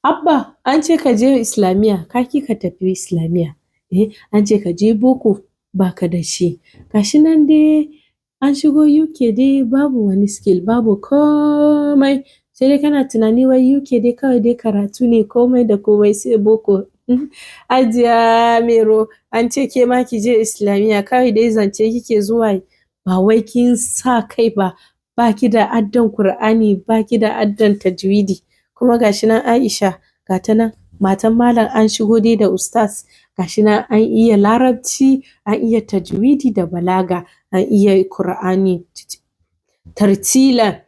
Abba, an ce ka je Islamiyya, ka ƙi ka tafi Islamiyya. Eh, an ce ka je boko, ba ka da shi. Gashi nan dai an shigo UK dai babu wani skill, babu komai. Sai dai kana tunani wai UK dai kawai dai karatu ne, komai da komai sai boko. Hajiya Mairo, an ce ke ma ki je Islamiyya, kawai dai zance kike zuwa, ba wai kin sa kai ba. Ba ki da haddan Kur'ani, ba ki da haddan tajwidi. Kuma gashi nan Aisha, ga ta nan matan malam, an shigo dai da ustaz, gashi nan an iya Larabci, an iya tajwidi da balaga, an iya Kur'ani tartilan.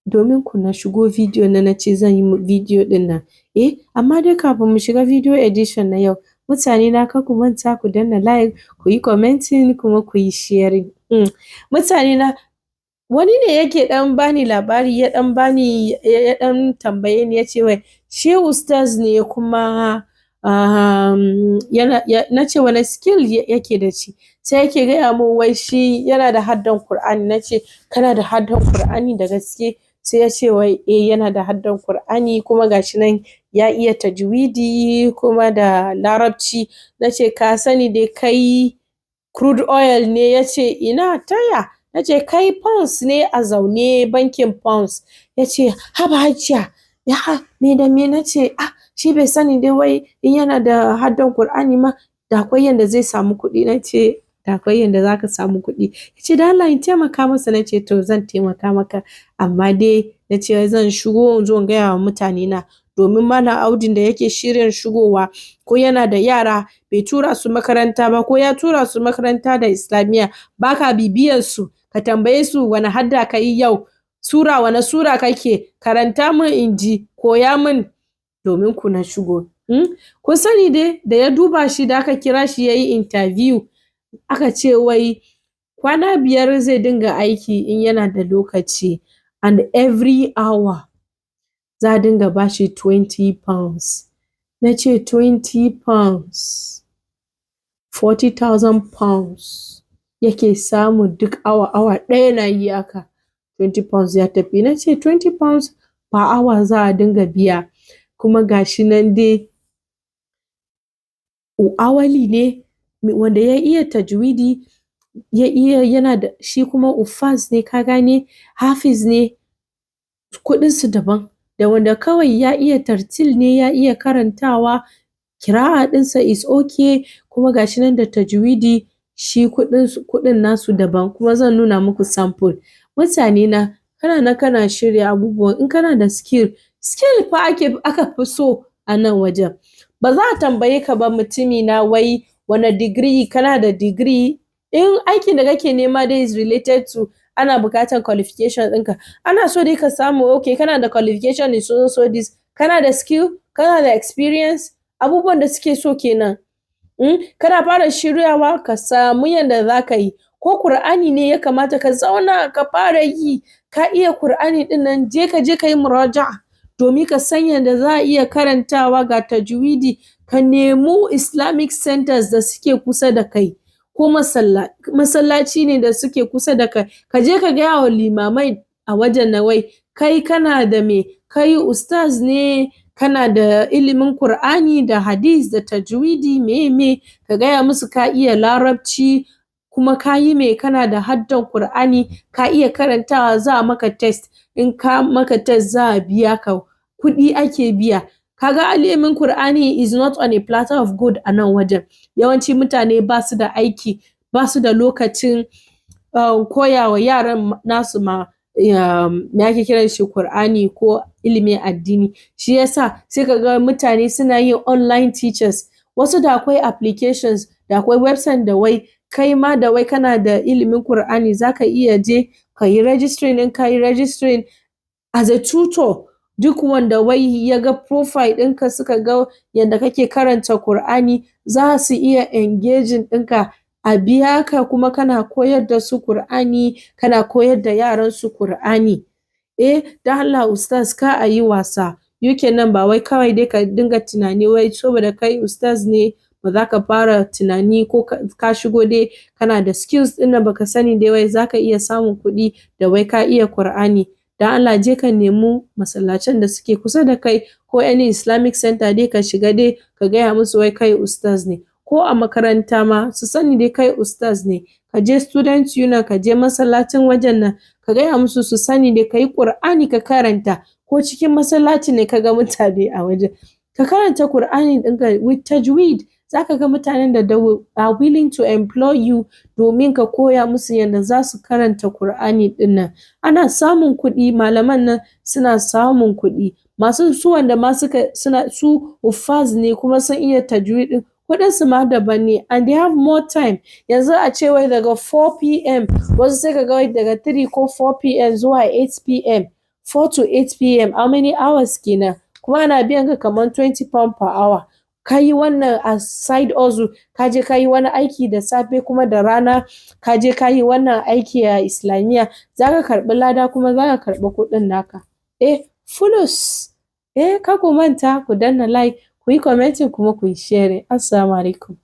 Domin ku na shigo video na ce zan yi video ɗin nan. Eh, amma dai kafin mu shiga video edition na yau, mutane na, kar ku manta ku danna like, ku yi commenting, kuma ku yi sharing. Mutane na, wani ne yake ɗan bani labari, ya ɗan bani, ya ɗan tambaye ni, ya ce wai shi ustaz ne kuma yana, na ce wane skill yake da shi? Sai yake gaya mun wai shi yana da haddan Kur'ani. Na ce, "Kana da haddan Kur'ani da gaske?" Sai ya ce wai eh, yana da haddan Kur'ani, kuma gashi nan ya iya tajwidi kuma da Larabci. Na ce, "Ka sani dai kai crude oil ne?" Ya ce, "Ina taya?" Na ce, "Kai pounds ne a zaune, bankin pounds." Ya ce, "Haba Hajiya, ya me da me?" Na ce, "Ah, shi bai sani dai wai in yana da haddan Kur'ani ma da akwai yanda zai samu kuɗi." Na ce, "Da akwai yanda za ka samu kuɗi." Ya ce da Allah in taimaka masa. Na ce, "To, zan taimaka maka." Amma dai na ce zan shigo in zo in gaya wa mutane na, domin Malam Audun da yake shirin shigowa, ko yana da yara bai tura su makaranta ba, ko ya tura su makaranta da Islamiyya, baka bibiyan su ka tambaye su, "Wane hadda ka yi yau? Sura, wane sura kake? Karanta min in ji, koya min." Domin ku na shigo. Kun sani dai da ya duba shi, da aka kira shi ya yi interview, aka ce wai kwana 5 zai dinga aiki in yana da lokaci, and every hour za a dinga bashi £20. Na ce, £20, £40,000 yake samu duk awa, awa ɗaya na yi haka, £20 ya tafi. Na ce £20 per hour za a dinga biya, kuma gashi nan dai hourly ne. Wanda ya iya tajwidi, ya iya, yana da shi, kuma huffaz ne, ka gane, hafiz ne, kuɗin su daban da wanda kawai ya iya tartil ne, ya iya karantawa, kira'a ɗinsa is okay, kuma gashi nan da tajwidi, shi kuɗin su, kuɗin nasu daban. Kuma zan nuna muku sample. Mutane na, kana nan kana shirya abubuwan, in kana da skill, skill fa ake aka fi so a nan wajen. Ba za a tambaye ka ba, mutumi na, wai wane degree kana da degree. In aikin da kake nema dai is related to, ana buƙatar qualification ɗinka, ana so dai ka samu, okay, kana da qualification in so so this, kana da skill, kana da experience, abubuwan da suke so kenan. Kana fara shiryawa, ka samu yanda za ka yi. Ko Kur'ani ne ya kamata ka zauna ka fara yi, ka iya Kur'ani ɗin nan, je ka je ka yi muraja'a domin ka san yanda za a iya karantawa, ga tajwidi. Ka nemi Islamic centers da suke kusa da kai, ko masallaci ne da suke kusa da kai, ka je ka gaya wa limamai a wajen nan wai kai kana da me, kai ustaz ne, kana da ilimin Kur'ani da hadis da tajwidi, meye me, ka gaya musu ka iya Larabci, kuma ka yi me, kana da haddan Kur'ani, ka iya karantawa. Za a maka test. In ka maka test, za a biya ka. Kuɗi ake biya. Kaga ilimin Kur'ani is not on a platter of gold a nan wajen. Yawanci mutane ba su da aiki, ba su da lokacin koya wa yaran nasu ma, me ake kiran shi, Kur'ani ko ilimin addini. Shi yasa sai ka ga mutane suna yin online teachers. Wasu da akwai applications, da akwai website da wai kai ma da wai kana da ilimin Kur'ani zaka iya je ka yi registering. In ka yi registering as a tutor, duk wanda wai ya ga profile ɗinka, suka ga yanda kake karanta Kur'ani, za su iya engaging ɗinka, a biya ka, kuma kana koyar da su Kur'ani, kana koyar da yaran su Kur'ani. Eh, don Allah ustaz, kar a yi wasa. UK nan ba wai kawai dai ka dinga tunani wai saboda kai ustaz ne ba za ka fara tunani, ko ka shigo dai kana da skills ɗin nan, baka sani dai wai zaka iya samun kuɗi da wai ka iya Kur'ani. Don Allah ustaz, kar a yi wasa. Don Allah je ka nemi masallacin da suke kusa da kai ko any Islamic center dai ka shiga dai ka gaya musu wai kai ustaz ne. Ko a makaranta ma su sani dai kai ustaz ne. Ka je student union, ka je masallacin wajen nan, ka gaya musu su sani dai ka yi Ƙur'ani ka karanta, ko cikin masallaci ne ka ga mutane a wajen. Ka karanta Ƙur'ani ɗinka with tajweed, za ka ga mutanen da they are willing to employ you domin ka koya musu yadda za su karanta Ƙur'ani ɗin nan. Ana samun kuɗi, malaman nan suna samun kuɗi. Masu su wanda ma suka suna su huffaz ne kuma sun iya tajweed ɗin, kuɗin su ma daban ne, and they have more time. Yanzu a ce wai daga 4 p.m., wasu sai ka ga wai daga 3 ko 4 p.m. zuwa 8 p.m., 4 to 8 p.m., how many hours kenan? Kuma ana biyan ka kaman £20 per hour. Ka yi wannan as side hustle, ka je ka yi wani aiki da safe, kuma da rana ka je ka yi wannan aiki a islamiyya, za ka karɓi lada kuma za ka karɓi kuɗin naka. Eh, fulus. Eh, kar ku manta ku danna like, ku yi commenting, kuma ku yi sharing. Assalamu alaikum.